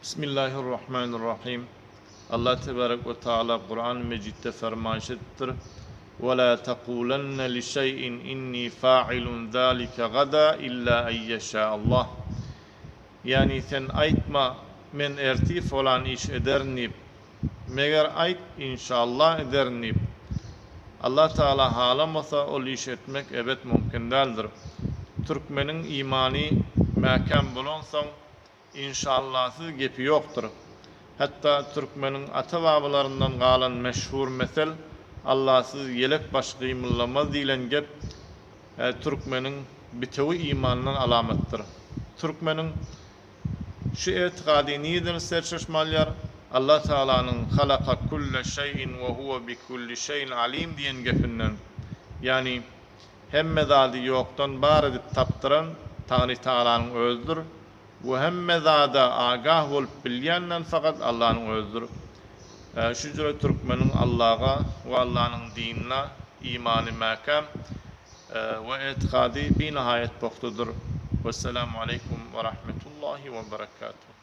Bismillahirrahmanirrahim. Allah tebarek we taala Kur'an-ı Mecidde fermaýyş edipdir, Ve la tekulenne li şey'in inni fa'ilun zalike gada illa en yeşâ-Allah. Ýagny sen aýtma, men ertir falan iş ederin diýip. Meger aýt, inşallah ederin diýip. Allah Tagala halamasa ol iş etmek ebet mümkin däldir. Türkmeniň imany mäkäm bolansoň inşallasyz gepi ýokdur. Hatda türkmeniň ata-babalaryndan galan meşhur mesel Allasyz ýelek baş gymyllamaz diýlen gep türkmeniň bitewi imanyndan alamatdyr. Türkmeniň şu etiqady nirden serçeşme alýar? Allah Tagalanyň Halaka kulle şeýin we huwe bi kulli şeýin alim diýen gepinden. Ýagny hemme zady ýokdan bar edip tapdyran Taňry Tagalanyň özüdir we hemme zada agah bolup bilýänden fakat Allanyň özüdir. Şu jüre türkmeniň Allaga we Allanyň dinine imany mäkäm we etikady binahaýat pugtadyr. Wesselamu aleýkum we rahmetullahi we berekatuh.